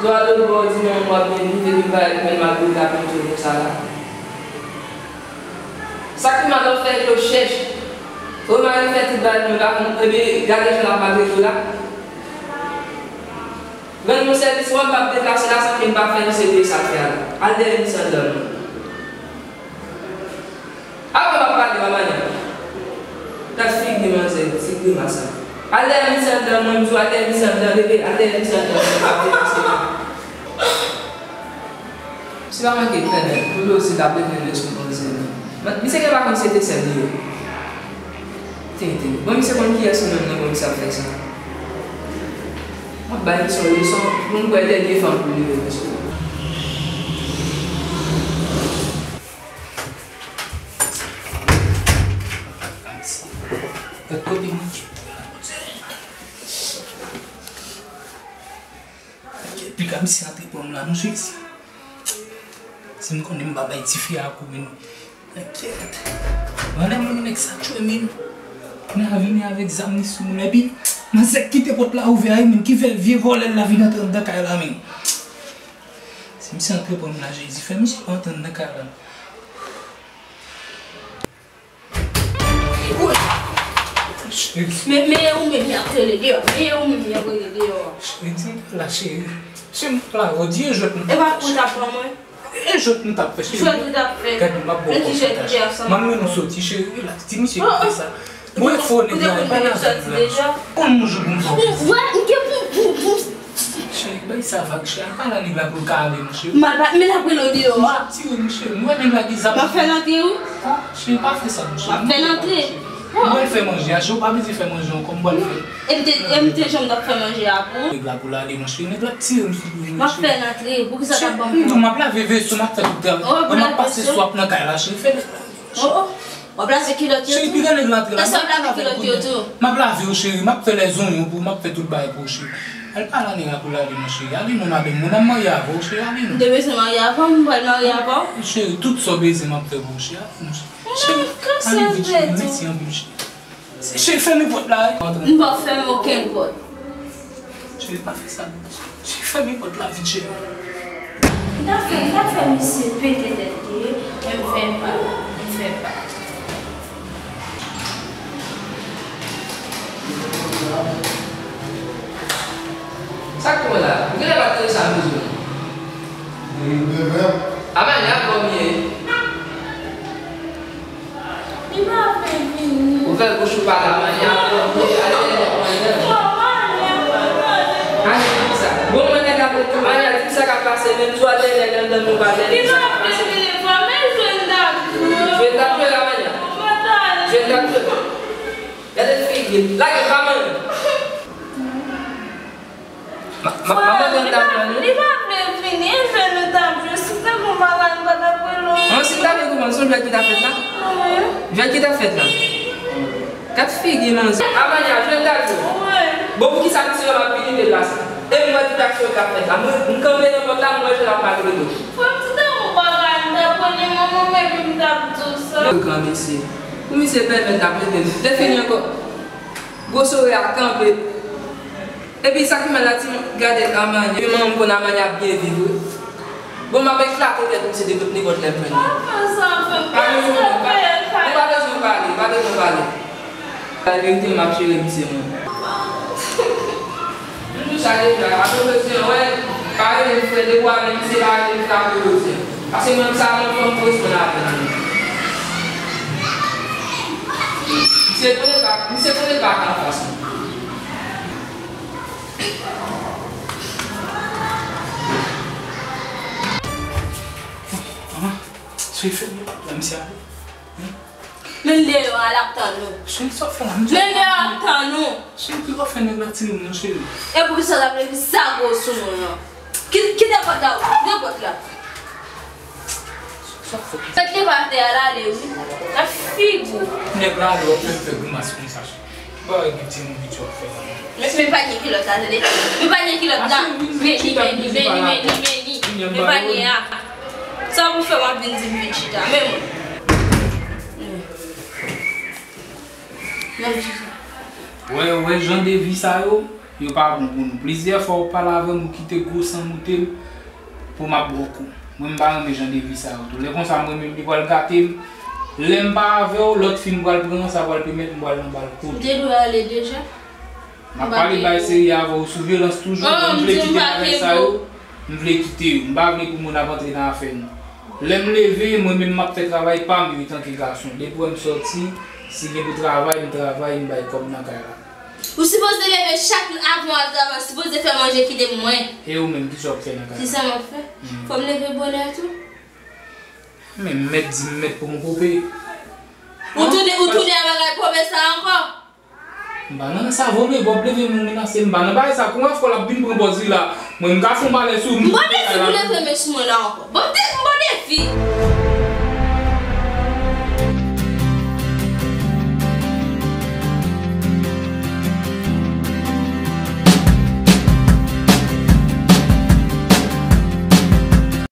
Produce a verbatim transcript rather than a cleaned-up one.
Dwa de bò di non, w ap byen viv epi m pa wè ki menm ak bouda pou m tou konsa la. Sa ki mal w ap fè yo chèch. Ou mari fè tout bagay nou la, epi gade jan l ap maltrete w la. Rann nou sèvis, mwen m p ap deplase la san ke m pa fè misye peye sa l fè a la. Al dèyè misye anndan mwen. Avan m ap pale, manman. Gad figi manzè, ti grimas sa. Al dèyè misye anndan mwen, m di w al dèyè misye anndan, bebe, al dèyè misye anndan mwen, m p ap deplase la. Misye pa manke pèmèt pou Lozi t ap regle leson manzè nan. Misye gen pa konn se te sè l li ye. Tenten. Bon, misye konn kiyès li menm nan, bon, misye ap fè sa. M ap bay misye yon leson, pou m kwè dènye fwa m pou li wè misye. Gad kote mwen. Piga misye antre pran m la non, Jezi. Si m konnen m pa bay tifi a kou, men. Enkyèt. Mwen, lè moun nèg sa tchwe, men. Nèg la vini avèk zam li sou moun, epi manzè kite pòt la ouvè a, men ki fè vye vòlè l la vin antre anndan kay la, men. Si misye antre pran m la, Jezi, fè misye pa antre anndan kay la. Men, men e ou menm y ap rele deyò. Men e ou menm y ap rele deyò. Cheri, di m pa la, cheri. Cheri, m pa la, ou di e jwèt nou. E pa pou w t ap pran mwen? E jwèt nou t ap fè, cheri. Jwèt ou t ap fè? Gade, m ap ba w kòb sa. Manman nou soti, cheri, rilaks. Di misye kite sa. Mwen fò nèg la, pa la. Konn yon jou pou m fè w. Ou wè, m gen pou, pou, pou. Cheri, bay sa vag, cheri. Al pale a nèg la pou l ka ale, monchè. M al pa, men l ap rele w deyò a. Tire, monchè. M wè nèg la gen zam. M ap fè l antre, wi. Ah, cheri, pa fè sa, monchè. M ap fè l antre. M pral fè manje a, cheri, ou pa bezwen fè manje ankò, m pral fè. E m te, e m te janm t ap fè manje a pou ou. Nèg la pou l ale, monchè. Nèg la ap tire m sou pye, monchè. M ap fè l antre. Poukisa w t ap ban m pran? M ap lave veso, m ap fè tout travay. Oh, m ap pase swap nan kay la, cheri. Fè nèg la ale. Oh, oh. W ap lave kilòt yo tou? Cheri, piga nèg la antre la. Èske w ap lave kilòt yo tou? M ap lave yo, cheri. M ap fè lèzonyon pou ou, m ap fè tout bagay pou ou, cheri. Al pale a nèg la pou l ale non, cheri. Ale non, madanm mwen, m ap marye avè w, cheri. Ale non. M te bezwen marye avè w, m pral marye avè w. Cheri, tout sa w bezwen m ap fè pou ou, cheri. Ale non, cheri. Cheri, ale vit, cheri. Mèsi anpil, cheri. Cheri, fèmen pòt la, wi. M p ap fèmen okenn pòt. Cheri, pa fè sa non. Cheri, fèmen pòt la vit, cheri. M ta fè, m ta fè misye pete tèt li, wi. Men m fè pa, m fè pa. Sa k pran la? Ou genlè pa t tande sa m bezwen. Amani, a kòm ye? Li pa vle vini. Ouvè bouch ou pale, Amani, a kòm ye? Ale, ale, ale. Ale, ale. Bon, mwen nèg la pou tou. Amani, di m sa k ap pase, men m di w al dèyè nèg anndan nou pale. Li pa vle vini, men jwenn dat. Jwenn dat, jwenn Amani. Jwenn dat, jwenn. Gade figi l. Lage l, pa manyen. Ma, ma, ma mande yon dam nan, non? Li pa vle vini, e jwe nou t ap jwe. Si te gon bagay, m pa t ap rele w. An, si l ta vle konprann, se yon jwèt ki t ap fèt la? Wi. Jwèt ki t ap fèt la? Gad figi manzè. Amani a jwe l t ap jwe? Wi. Bon, poukisa misye yo ap vini deplase? E m wè tout aksyon k ap fèt la. Mwen, m kanpe nan pòt la, m wè jan l ap maltrete w. Frè m, si te gon bagay, m t ap rele manman m epi m t ap di w sa. Gran mesye. Pou misye pèmèt l ap rele m. Te fini ankò. Gwosore a kanpe. Epi sa ki mal la, timoun, gade Amani. Epi manman m konn Amani ap byen viv, wi. Bon, m ap eklate tèt misye de tout nipòt lè m jwenn li. Pa fè sa, frè m. Pa bezwen, pa, ou pa bezwen pale, pa bezwen pale. Laverite, m ap jere misye, mwen. M di w sa deja, pa bezwen wè, pa rele m frè, depi w a men misye pa rele m frè, pa bezwen. Paske mwen, sa, mwen, fò m koresponn avè l. Misye konnen pa, misye konnen pa anfas mwen. Manman, se fè m la, misye ale. Men l deyò a, l ap tann nou. Cheri, sa w fè la? Men l deyò a, l ap tann nou. Cheri, ki w fè nèg la tire m nan, cheri? E poukisa w t ap leve sa gwo sou moun nan? Ki, kite pòt la, ouvri pòt la. Sa w fè? Fèk te pa atè a, l ale, wi. Nan figi w. Nèg la ale, w ap fè m fè grimas konsa, cheri. Ba w gen ti moun piti w ap fè la. Men, men panye kilòt la, tande. Men panye kilòt la. Vini, vini, vini, vini, vini. Men panye a. Sa pou fè w ap vin di m vin chita. Men mwen. Men m chita. Wè, wè, jan de vi sa yo. Yo pa bon pou nou. Plizyè fwa ou pale avè m, ou kite gwo san moute m pou m ap ba w kou. Mwen, m pa renmen jan de vi sa yo tou. Lè konsa, mwen menm, li pral gate m. Lè m pa avè w, lòt fi m pral pran, sa pral pèmèt m pral nan bal kout. Ou te dwe ale deja. M ap pale bay serye avè w sou vyolans toujou. Mwen, m vle kite bagay sa yo. M vle kite yo. M pa vle pou moun ap antre nan afè nou. Lè m leve, mwen menm m ap fè travay pa m, wi, tanke gason. Depi w wè m sòti, si gen pou travay, m travay, m bay kòb nan kay la. Ou sipoze leve chak avan w al travay, ou sipoze fè manje kite mwen. E ou menm, kisa w ap fè nan kay la? Kisa m ap fè? Fò m leve bonè tou. Men m mèt di m mèt pou m koupe. Ou tounen, ou tounen a bagay pwomès la ankò? M pa nan sa, vre, Bob leve men menase m pa nan bagay sa. Kouman fò l ap vin pran pòz li la? Mwen, m ka fè yon balè sou ou. M pa te di pou leve men sou mwen la ankò. Bon, te, m bon defi.